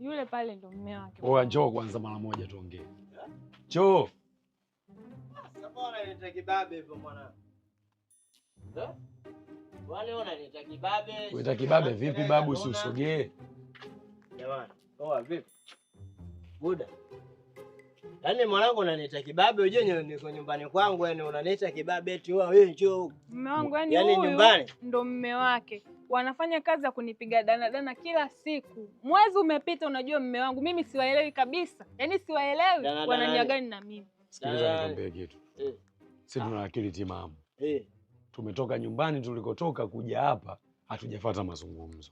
Yule pale ndo mume wake. Oa, njoo kwanza mara moja tuongee. Njoo. Sasa bwana unaniita kibabe hivyo mwanangu. Eh? Wale wananiita kibabe. Unaita kibabe vipi babu, si usogee? Jamani, oa vipi? Buda. Yaani mwanangu unaniita kibabe, unajua niko nyumbani kwangu, yani unaniita kibabe eti wewe njoo. Mume wangu yani huyu nyumbani ndo mume wake. Wanafanya kazi ya kunipiga dana dana kila siku. Mwezi umepita, unajua mume wangu mimi siwaelewi kabisa. Yaani siwaelewi wanania gani na mimi. Sikiliza nikwambie kitu. Sisi tuna akili timamu. Tumetoka nyumbani tulikotoka kuja hapa hatujafuata mazungumzo.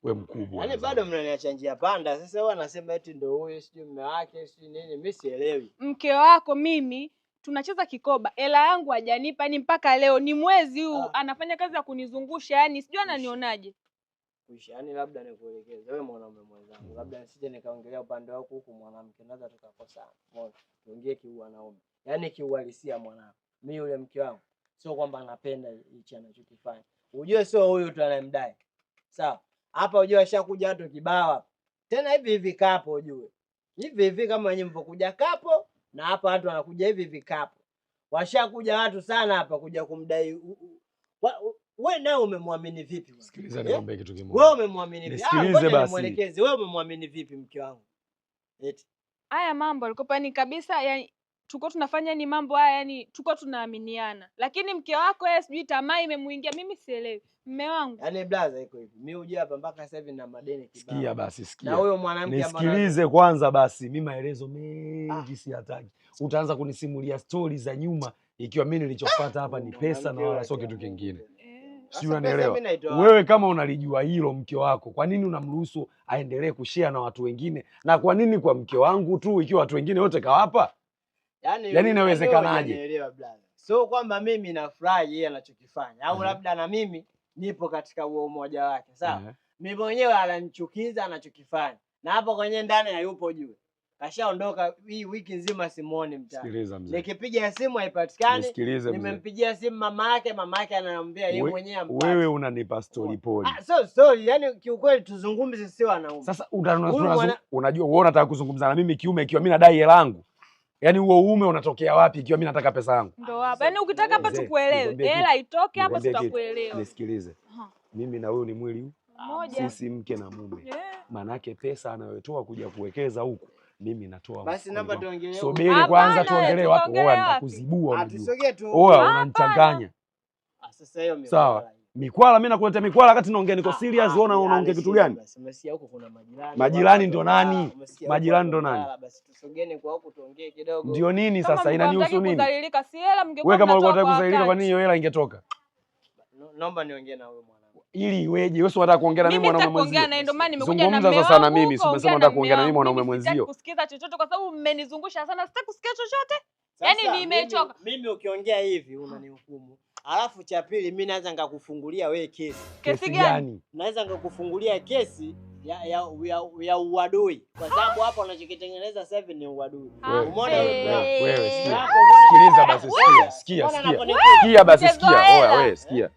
We mkubwa. Yaani bado mnaniacha njia panda. Sasa wewe anasema eti ndio huyu sijui mume wake sijui nini, mimi sielewi. Mke wako mimi tunacheza kikoba, hela yangu hajanipa yani mpaka leo ni mwezi huu. Anafanya kazi ya kunizungusha yani sijui ananionaje. Kuisha yani labda nikuelekeze wewe mwanaume mwenzangu, labda nisije nikaongelea upande wako huku mwanamke naweza tukakosana. Umeona? Tuongee kiuwanaume. Yaani kiuhalisia mwanangu. Mimi yule mke wangu sio kwamba anapenda hichi anachokifanya. Ujue sio huyu tu anayemdai. Sawa? Hapa ujue ashakuja watu kibao. Tena hivi hivi kapo ujue. Hivi hivi kama wenyewe mpokuja kapo na hapa watu wanakuja hivi hivi kapo. Washakuja watu sana hapa kuja kumdai. Wewe naye umemwamini vipi? Sikiliza nikwambie kitu kimoja. Wewe umemwamini vipi? Nisikilize basi. Nimuelekeze. Wewe umemwamini vipi mke wangu? Eti. Haya mambo alikopa ni kabisa yani tuko tunafanya ni mambo haya yani tuko tunaaminiana. Lakini mke wako yeye sijui tamaa imemuingia, mimi sielewi. Mume wangu. Yaani blaza iko hivi. Mimi uje hapa mpaka sasa hivi na madeni kibao. Sikia basi, sikia. Na huyo mwanamke nisikilize kwanza basi. Mimi maelezo mengi siyataki. Utaanza kunisimulia stories za nyuma ikiwa mimi nilichofuata hapa ni pesa na wala sio kitu kingine. Sio, unanielewa? Wewe kama unalijua hilo mke wako, kwa nini unamruhusu aendelee kushare na watu wengine? Na kwa nini kwa mke wangu tu ikiwa watu wengine wote kawapa? Yaani inawezekanaje? Sio kwamba mimi nafurahi yeye anachokifanya au labda na mimi nipo katika huo umoja wake, sawa? Mimi mwenyewe ananichukiza anachokifanya. Na hapo kwenye ndani hayupo juu. Kashaondoka hii wiki nzima simuoni mtaani. Sikiliza mzee. Nikipiga simu haipatikani. Nimempigia simu mama yake, mama yake ananiambia yeye mwenyewe ampate. Wewe unanipa story poli. Ah, so yani kiukweli tuzungumze sisi wanaume. Sasa unajua wewe unataka kuzungumza na mimi kiume ikiwa mimi nadai hela yangu. Yaani huo uume unatokea wapi ikiwa mimi nataka pesa yangu? Ndio hapa. Yaani ukitaka hapa tukuelewe. Hela itoke hapa tutakuelewa. Nisikilize. Mimi na wewe ni mwili mmoja. Sisi mke na mume. Maana yake pesa anayotoa kuja kuwekeza huku mimi natoa. Basi naomba tuongelee. Subiri kwanza tuongelee wapi? Wewe nitakuzibua unajua. Tusogee tu. Wewe unanichanganya. Sasa hiyo mikwala. Sawa. Mikwala mimi nakuletea mikwala wakati naongea niko serious, wewe unaongea kitu gani? Basi umesikia huko kuna majirani. Majirani ndo nani? Majirani ndo nani? Basi tusogeni kwa huku tuongee kidogo. Ndio nini sasa inanihusu nini? Kudhalilika si hela mngekuwa. Wewe kama ulikuwa unataka kudhalilika kwa nini hiyo hela ingetoka? Naomba niongee na wewe mwanangu. Ili iweje? Wewe si unataka kuongea na mimi mwanaume mwenzio? Mimi nitaongea na ndio maana nimekuja na mume. Zungumza sasa na mimi, si umesema unataka kuongea na mimi mwanaume mwenzio. Sitaki kusikiza chochote kwa sababu mmenizungusha sana, sitaki kusikia chochote. Yaani nimechoka. Mimi ukiongea hivi unanihukumu. Alafu cha pili mimi naweza nikakufungulia wewe kesi. Kesi gani? Naweza nikakufungulia kesi ya uadui kwa sababu hapo unachokitengeneza sasa hivi ni uadui. Umeona wewe? Sikia. Sikiliza basi, sikia, sikia, sikia. Sikia basi, sikia. Oya wewe, sikia.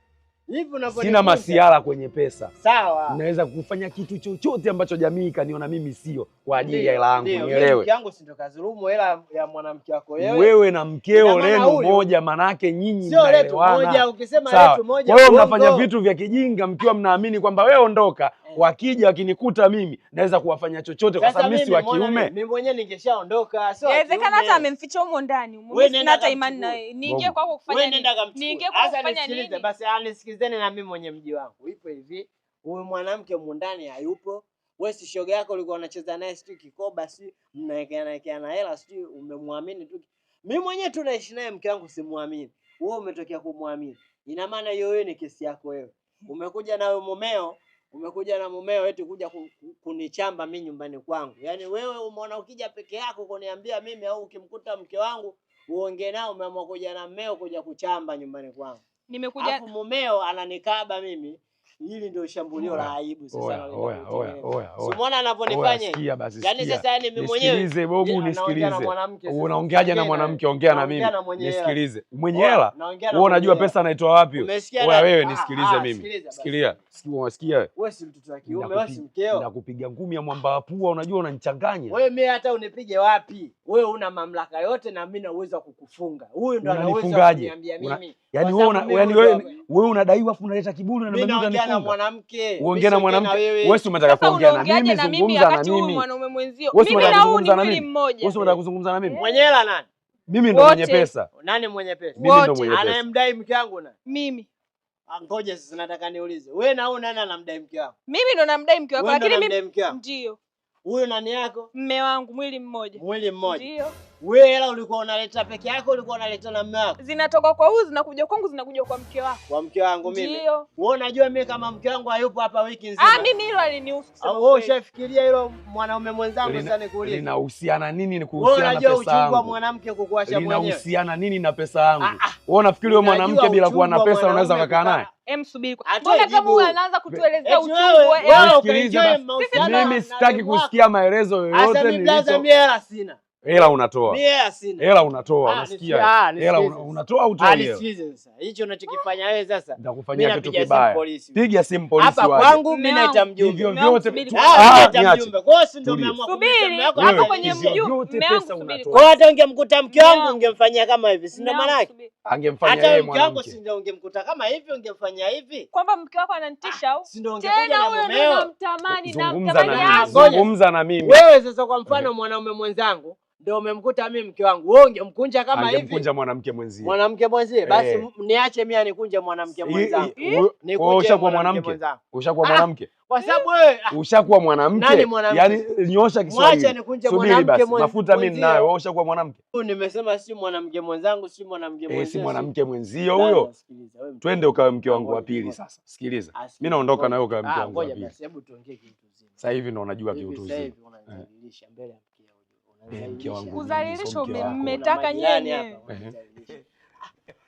Sina masiara kwenye pesa. Sawa. Naweza kufanya kitu chochote ambacho jamii ikaniona mimi sio kwa ajili ya hela yangu, nielewe. Mke wangu si ndo kadhulumu hela ya mwanamke wako wewe. Wewe na mkeo lenu moja, manake nyinyi mnaelewana. Sio letu moja, ukisema letu moja. Wewe mnafanya vitu vya kijinga mkiwa mnaamini kwamba wewe ondoka, wakija wakinikuta mimi naweza kuwafanya chochote kwa sababu mimi si wa kiume. Mimi mwenyewe ningeshaondoka. Sio. Inawezekana hata amemficha humo ndani. Mimi sina hata imani na niingie kwako kufanya nini? Niingie kwako kufanya nini? Basi anisikilizeni na mimi mwenye mji wangu. Ipo hivi, huyu mwanamke mundani hayupo. Wewe si shoga yako ulikuwa unacheza naye sijui kikoba sijui mnaekeana hela sijui umemwamini tu. Mimi mwenyewe tu naishi naye mke wangu simuamini. Wewe umetokea kumwamini. Ina maana hiyo wewe ni kesi yako wewe. Umekuja na mumeo, umekuja na mumeo eti kuja kunichamba mimi nyumbani kwangu. Yaani wewe umeona ukija peke yako kuniambia mimi au ukimkuta mke wangu uongee nao, umeamua kuja na mmeo kuja kuchamba nyumbani kwangu. Nimekuja alafu mumeo ananikaba mimi. Hili ndio shambulio la aibu sasa. Oya, oya, oya, oya. Umeona anavyonifanya? Sikia basi. Yaani sasa yani mimi mwenyewe. Nisikilize bobu, nisikilize. Unaongeaje na mwanamke? Ongea na mimi. Nisikilize. Mwenye hela? Wewe unajua pesa anaitoa wapi? Oya wewe nisikilize mimi. Sikilia. Unasikia? Wewe si mtoto wa kiume, wewe si mkeo. Nakupiga ngumi ya mwamba wa pua, unajua unanichanganya. Wewe mimi hata unipige wapi? Wewe una mamlaka yote na mimi na uwezo wa kukufunga. Huyu ndo ana uwezo wa kuniambia mimi. Yaani wewe wewe unadaiwa afu unaleta kiburi na mimi na mwanamke. Uongea na mwanamke. Wewe si unataka kuongea na mimi, zungumza na mimi. Mwanaume mwenzio. Mimi na huyu ni mwili mmoja. Wewe si unataka kuzungumza na mimi? Mwenye hela nani? Mimi ndo mwenye pesa. Nani mwenye pesa? Mimi ndo mwenye pesa. Anayemdai mke wangu na? Mimi. Ngoja sasa nataka niulize. Wewe na huyu nani anamdai mke wako? Mimi ndo namdai mke wako, lakini mimi ndio. Huyo nani yako? Mume wangu, mwili mmoja. Mwili mmoja. Ndio. Wewe hela ulikuwa unaleta peke yako, ulikuwa unaleta na mume wako? Zinatoka kwa huyu zinakuja kwangu, zinakuja kwa mke wako. Kwa mke wangu mimi? Ndio. Wewe unajua mimi kama mke wangu hayupo hapa wiki nzima. Ah, mimi hilo alinihusu kusema. Wewe ushafikiria hilo mwanaume mwenzangu sasa nikuulize. Linahusiana nini ni kuhusiana na pesa yangu? Wewe unajua uchungu wa mwanamke kukuacha mwenyewe. Linahusiana nini na pesa yangu? Wewe unafikiri wewe mwanamke bila kuwa na pesa unaweza kukaa naye? Msubiri. Mbona kama huyu anaanza kutuelezea uchungu wa Mimi sitaki kusikia maelezo yoyote. Nilicho mimi hela sina. Hela unatoa. Mimi hela sina. Hela unatoa, unasikia? Hela unatoa au utoi? Nisikize sasa. Hicho unachokifanya wewe sasa. Nitakufanyia kitu kibaya. Piga simu polisi waje. Hapa kwangu mimi naita mjumbe. Hivyo vyote naita mjumbe. Kwa hiyo si ndio umeamua kumleta hapo kwenye mjumbe. Kwa hiyo hata ungemkuta mke wangu ungemfanyia kama hivi, si ndio maana yake? Angemfanyia yeye mwanamke. Hata mke wangu si ndio ungemkuta kama hivi ungemfanyia hivi? Kwamba mke wako ananitisha au? Si ndio ungekuja na mumeo. Namtamani, namtamani. Zungumza na mimi. Wewe sasa kwa mfano mwanaume mwenzangu ndio umemkuta mimi mke wangu. Wewe ungemkunja kama hivi? Angemkunja mwanamke mwenzie. Mwanamke mwenzie? Basi niache mimi anikunje mwanamke mwenzangu. Nikunje ushakuwa mwanamke. Ushakuwa mwanamke. Kwa sababu wewe ushakuwa mwanamke. Yaani nyosha Kiswahili. Mwache nikunje mwanamke mwenzangu. Mafuta mimi ninayo. Wewe ushakuwa mwanamke. Nimesema si mwanamke mwenzangu, si mwanamke mwenzio. Si mwanamke mwenzio huyo. Twende ukawe mke wangu wa pili sasa. Sikiliza. Mimi naondoka na wewe ukawe mke wangu wa pili. Ngoja basi, hebu tuongee kitu uzima. Sasa hivi ndo unajua kitu uzima. Sasa hivi unanidhalilisha mbele ya mke wangu. Kudhalilisha mmetaka nyenye.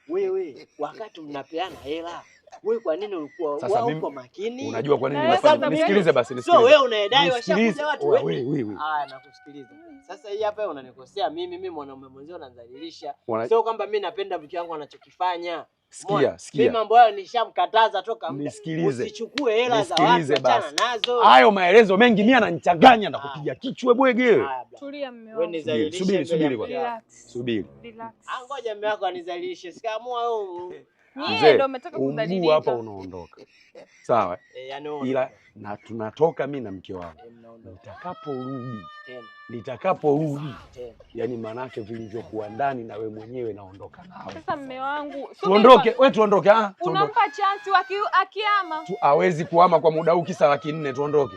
Wewe wakati mnapeana hela, wewe kwa nini ulikuwa uko makini? Unajua kwa nini nimefanya? Nisikilize basi, nisikilize. Sio wewe unayedai washakuja watu. Wewe. Ah, nakusikiliza. Sasa hii hapa unanikosea mimi, mimi mwanaume mwenzio unanidhalilisha. Sio kwamba mimi napenda mke wangu anachokifanya. Sikia, sikia. Mimi mambo hayo nishamkataza toka muda. Nisikilize. Usichukue hela za watu, achana nazo. Hayo maelezo mengi mimi ananichanganya na kupiga kichwa bwege. Tulia mume wangu. Subiri, subiri kwanza. Subiri. Relax. Ngoja mume wako anizalilishe. Sikaamua wewe. Nyie ndio mmetaka kudhalilika. Hapa unaondoka. Sawa? Ila na tunatoka mimi na mke wangu. Nitakaporudi tena. Nitakaporudi yani manake vilivyokuwa ndani na wewe mwenyewe naondoka nawe. Sasa mume wangu, tuondoke, wewe tuondoke. Unampa chance akiama. Hawezi kuama kwa muda huu kisa 400,000 tuondoke.